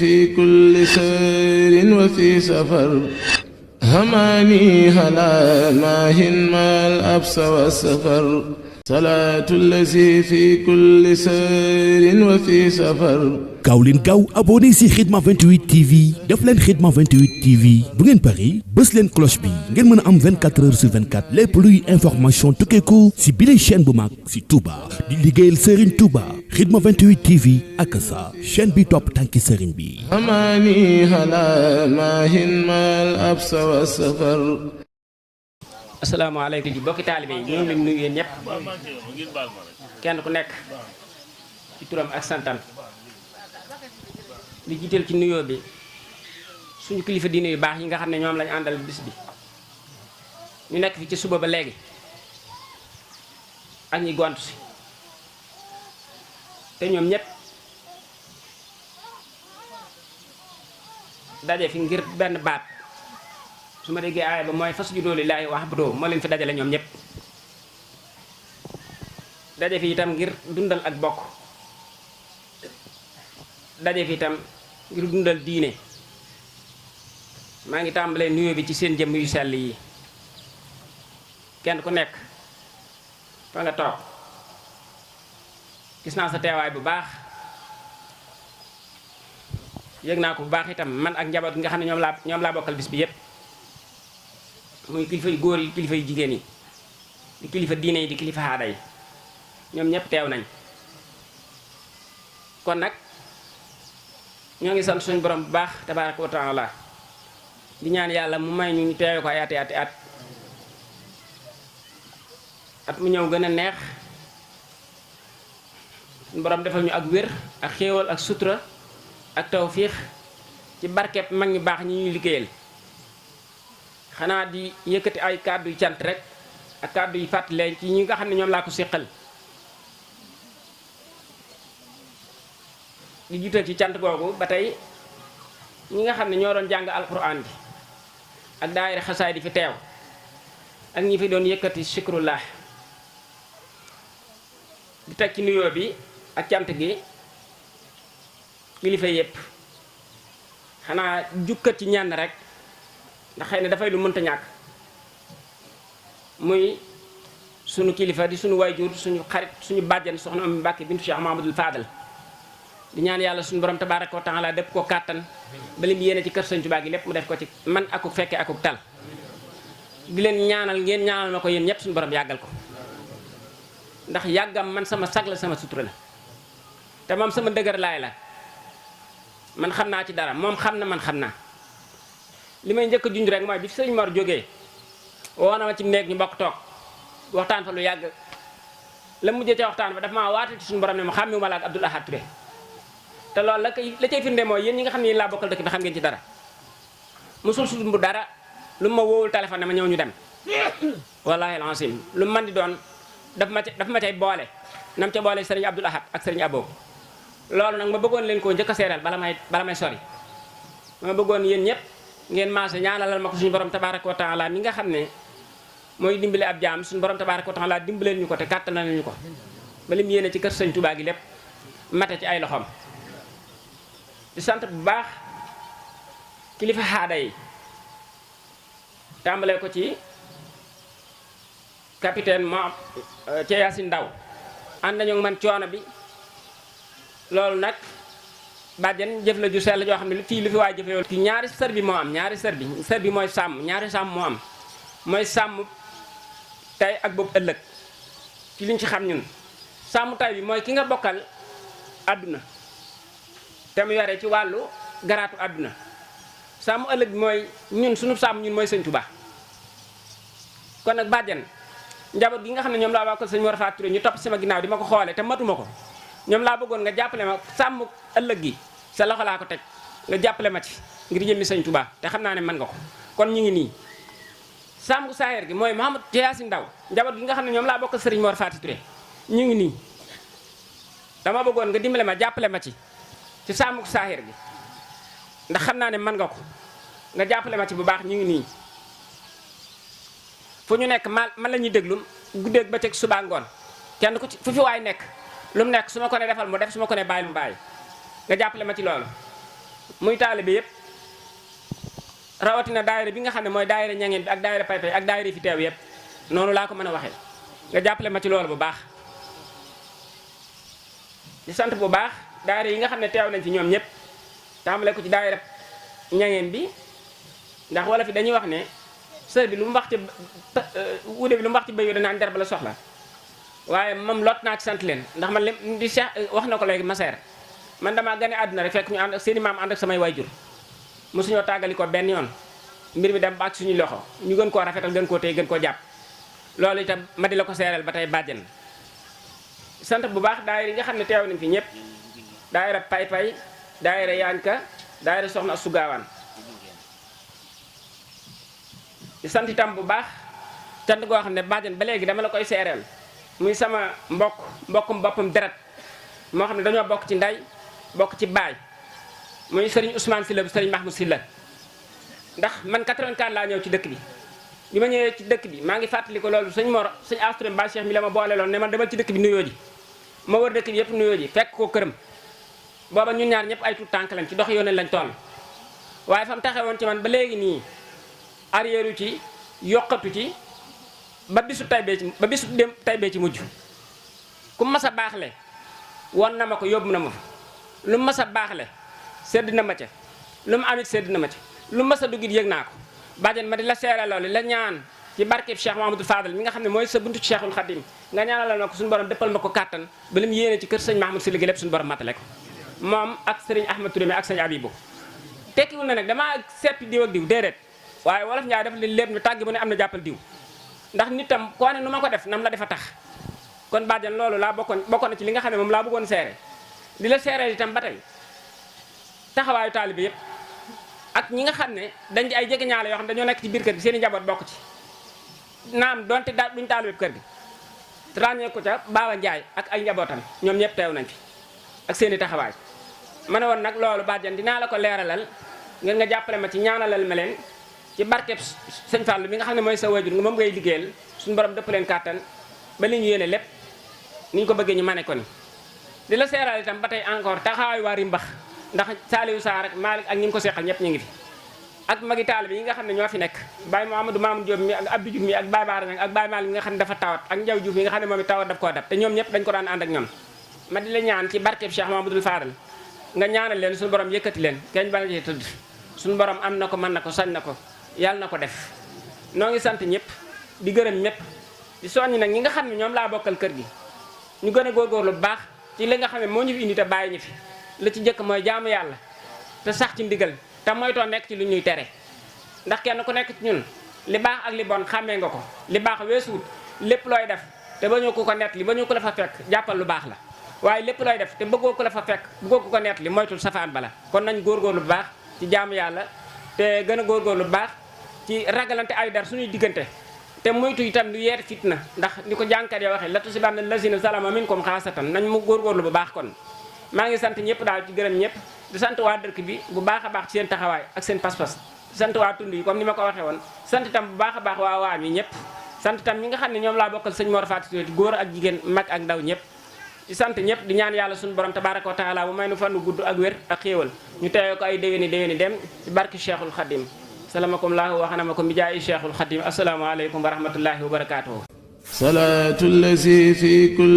في كل سير وفي سفر هماني هلا ماهن ما الأبس والسفر صلاة الذي في كل سير وفي سفر. gaaw leen gaaw abonné si Khidma 28 TV def leen Khidma 28 TV bu ngeen pari bës leen cloche bi ngeen mën a am 24 heures sur 24 lépp luy information tukkeeku si bile chaîne bu mag si Touba di liggéeyal Serigne Touba Khidma 28 TV ak sa chaîne bi topp tànki Serigne bi. هماني هلا ماهن ما الأبس والسفر. asalaamaaleykum ji bokki taalibe yi ñoo ngi leen nuyu yéen ñëpp kenn ku nekk ci turam ak santam di jiital ci nuyoo bi suñu kilifa diine yu baax yi nga xam ne ñoom lañu àndal bis bi ñu nekk fi ci suba ba léegi ak ñi gont si te ñoom ñëpp daje fi ngir benn baat su ma déggee aaya ba mooy fasjudu lillaahi wa'budu moo leen fi dajale ñoom ñëpp daje fi itam ngir dundal ak bokk daje fi itam ngir dundal diine maa ngi tàmbalee nuyoo bi ci seen jëmm yu sell yi kenn ku nekk fa nga toog gis naa sa teewaay bu baax yëg naa ko bu baax itam man ak njaboot gi nga xam ne ñoom laa bokkal bis bi yépp muy kilifa yu góor yi kilifa yu jigéen yi di kilifa diine yi di kilifa aada yi ñoom ñëpp teew nañ kon nag ñoo ngi sant suñu borom bu baax tabaaraka wa taala di ñaan yàlla mu may ñu teewe ko ay ati at mu ñëw gën a neex suñu borom defal ñu ak wér ak xéewal ak sutura ak tawfiix ci barkeb mag ñu baax ñi ñuy liggéeyal xanaa di yëkkati ay kàddu yu cant rek ak kàddu yu fàttali ci ñi nga xam ne ñoom laa ko séqal di jiital ci cant googu ba tey ñi nga xam ne ñoo doon jàng alquran bi ak daayira xasaay di fi teew ak ñi fi doon yëkkati sikrullah di teg ci nuyoo bi ak cant gi kilifa yépp xanaa jukkat ci ñaan rek ndax xëy na dafay lu mënta ñàkk muy sunu kilifa di sunu wayjur suñu xarit suñu bàjjan soxna Amy Mbàkke bintu Cheikh Mahamadul Fadal di ñaan yàlla suñu borom tabaaraka wa taala def ko kàttan ba lim yéene ci kër Sëñ Tuubaa gi lépp mu def ko ci man akuk fekke akuk tal di leen ñaanal ngeen ñaanal ma ko yéen ñëpp suñu borom yàggal ko ndax yàggam man sama sag la sama sutura la te moom sama dëgër laay la man xam naa ci dara moom xam na man xam naa li may njëkk a junj rek mooy bi sëñ Mor jógee woo na ma ci néeg ñu bokk toog waxtaan fa lu yàgg la mujjee ca waxtaan ba dafa maa waatal ci suñu borom ne ma xàmmiwuma la ak Abdoul Ahad Touré te loolu la cay firnde mooy yéen ñi nga xam ne yéen laa bokkal dëkk bi xam ngeen ci dara musul sut bu dara lu ma woowul téléphone ne ma ñëw ñu dem wallahi alancim lu man di doon daf ma cay boole nam ca boole sëriñ Abdoul Ahad ak sëriñ Abo loolu nag ma bëggoon leen koo njëkk a seeral bala may sori ma bëggoon yéen ñëpp ngeen maase ñaanalal ma ko suñu borom tabaaraka wa taala mi nga xam ne mooy dimbale ab jaam suñu borom tabaaraka wa taala dimbaleel ñu ko te kàttanal nañu ko ba lim yéene ci kër Sëñ Tuubaa gi lépp mate ci ay loxoom di sant bu baax kilifa aada yi tàmbalee ko ci capitaine mo ci Yaasin Ndaw ànd nañu man coono bi loolu nag bàjjen jëf la ju sell joo xam ne fii lu fi waay jëfe yoon ki ñaari sër bi moo am ñaari sër bi mooy sàmm ñaari sàmm moo am mooy sàmm tey ak boobu ëllëg ci liñ ci xam ñun sàmm tay bi mooy ki nga bokkal àdduna te mu yore ci wàllu garaatu àdduna sàmm ëllëg bi mooy ñun suñu sàmm ñun mooy Sëñ Tuubaa kon nag bàjjen njaboot gi nga xam ne ñoom laa bokkal Sëñ Mor Fatou Touré ñu topp sama ginnaaw di ma ko xoole te matuma ko ñoom laa bëggoon nga jàppale ma sàmm ëllëg gi sa loxo laa ko teg nga jàppale ma ci ngir jëmmi Sëñ Tuubaa te xam naa ne mën nga ko kon ñu ngi nii sàmm saayer gi mooy Mouhamadou Yaasin Ndaw njaboot gi nga xam ne ñoom laa bokk Sëriñ Mor Fatou Touré ñu ngi nii dama bëggoon nga dimbale ma jàppale ma ci sàmm saayer gi ndax xam naa ne mën nga ko nga jàppale ma ci bu baax ñu ngi nii fu ñu nekk man la ñuy déglu guddeeg bëccëg suba ngoon kenn ku ci fu fi waay nekk lu mu nekk su ma ko ne defal mu def su ma ko ne bàyyi mu bàyyi nga jàppale ma ci loolu muy taalibe yëpp rawatina daayira bi nga xam ne mooy daayira ñangeen bi ak daayira pay-pay ak daayira fi teew yëpp noonu laa ko mën a waxee nga jàppale ma ci loolu bu baax. di sant bu baax daayira yi nga xam ne teew nañ ci ñoom ñëpp tàmbale ko ci daayira ñangeen bi ndax wala fi dañuy wax ne sër bi lu mu wax ci wuude bi lu mu wax ci béy danaan der ba la soxla waaye moom lot naa ci sant leen ndax man lim di Cheikh wax na ko léegi Maseer man damaa gane àdduna rek fekk ñu ànd ak seeni maam ànd ak samay wayjur mosuñoo tàggali ko benn yoon mbir mi dem ba ak suñuy loxo ñu gën koo rafetal gën koo téye gën koo jàpp loolu itam ma di la ko seereel ba tey bàjjen sant bu baax daayira yi nga xam ne teew nañ fi ñëpp daayira pay-pay daayira yaanka daayira soxna Astu Gaawaan di sant itam bu baax cant goo xam ne bàjjen ba léegi dama la koy seereel muy sama mbokkum boppam deret moo xam ne dañoo bokk ci ndey bokk ci baay muy sëriñ Ousmane Sylla bu sëriñ Mahmoud Sylla ndax man 84 laa ñëw ci dëkk bi ma ñëwee ci dëkk bi maa ngi fàttali ko loolu sëñ Mor sëñ Asturé Ba Cheikh mi la ma boole loon ne man demal ci dëkk bi nuyoo ji ma wër dëkk bi yëpp nuyoo ji fekk ko këram booba ñun ñaar ñëpp ay tuut tànk lañ ci dox yoon lañ toll waaye fa mu taxawoon ci man ba léegi nii arrière ci yokkatu ci ba bisu dem tay bee ci mujj ku mas a baaxle won na ma ko yóbbu na ma fa lu mas a baaxle sedd na ma ca lu mu amit sedd na ma ca lu mas a duggit yëg naa ko bàjjen ma di la seere loolu la ñaan ci barkeb Cheikh Mahamadou Fadal mi nga xam ne mooy sa buntu ci Cheikhul Khadim nga ñaanalal ma ko suñu borom dëppal ma ko kàttan ba li mu yéene ci kër sëñ Mahmoud Sylla gi lépp suñu borom matale ko moom ak sëriñ Ahmad Touré ak sëñ Abibou tekkiwul na nag damaa seppi diw ak diw déedéet waaye wolof Njaay dafa li lépp ñu tàgg bu ne am na jàppal diw ndax nit tam koo ne nu ma ko def nam la defa tax kon bàjjan loolu laa bokkoon na ci li nga xam ne moom laa bëggoon seere di la seereel itam ba tey taxawaayu taalibe yëpp ak ñi nga xam ne dañ di ay jegeñaale yoo xam ne dañoo nekk ci biir kër gi seen i njaboot bokk ci naam donte duñ taalibe kër gi te ràññee ko ca Baawa Njaay ak ay njabootam ñoom ñëpp teew nañ fi ak seen i taxawaay ma ne woon nag loolu bàjjan dinaa la ko leeralal ngeen nga jàppale ma ci ñaanalal ma leen ci barkeb sëñ Fallou mi nga xam ne mooy sa wajur nga moom ngay liggéeyal suñu borom dëpp leen kàttan ba li ñu yéene lépp ni ñu ko bëggee ñu mane ko ni di la seeral itam ba tey encore taxawaayu waa Rimbax ndax Saliou Sarr ak Malick ak ñi ngi ko seqal ñëpp ñu ngi fi ak magi taalibe yi nga xam ne ñoo fi nekk Baye Mouhamadou Mamoun Diop mi ak Abdou Diouf mi ak Baye Baara ak Baye Malick mi nga xam ne dafa tawat ak Ndiaw Diouf mi nga xam ne moom it tawat daf koo dab te ñoom ñëpp dañ ko daan ànd ak ñoom ma di la ñaan ci barkeb Cheikh Mamadou Fadal nga ñaanal leen suñu borom yëkkati leen kenn bana ci tëdd suñu borom am na ko mën na ko sañ na ko yàlla na ko def noo ngi sant ñëpp di gërëm ñëpp di soññi nag ñi nga xam ne ñoom laa bokkal kër gi ñu gën a góorgóorlu bu baax ci li nga xam ne moo ñu fi indi te bàyyi ñu fi la ci njëkk mooy jaamu yàlla te sax ci ndigal te moytoo nekk ci lu ñuy tere ndax kenn ku nekk ci ñun li baax ak li bon xàmmee nga ko li baax weesuut lépp looy def te ba ñu ko nett li ba ñu ko la fa fekk jàppal lu baax la waaye lépp looy def te bëggoo ko la fa fekk bëggoo ko nett li moytul safaan bala kon nañ góorgóorlu bu baax ci jaamu yàlla te gën a góorgóorlu bu baax ci ragalante ay dar suñuy diggante te moytu itam lu yeer fitna ndax ni ko jànkat ya waxee la tusibanna lazina zalama minkum xaasatan nañ mu góorgóorlu bu baax kon maa ngi sant ñëpp daal ci gërëm ñëpp di sant waa dëkk bi bu baax a baax ci seen taxawaay ak seen pas-pas di sant waa tund yi comme ni ma ko waxee woon sant itam bu baax a baax waa waam yi ñëpp sant itam ñi nga xam ne ñoom laa bokkal sëñ Mor Fatou Touré góor ak jigéen mag ak ndaw ñëpp di sant ñëpp di ñaan yàlla suñu borom tabaraka wa taala bu may nu fannu gudd ak wér ak xéewal ñu teewee ko ay déwéni dem ci barki Cheikhul Khadim salamakum laahu wa xanamakum bi jaayi Cheikhul Khadim assalaamu aleykum wa rahmatullahi wa barakatuhu salaatu allazi fi kulli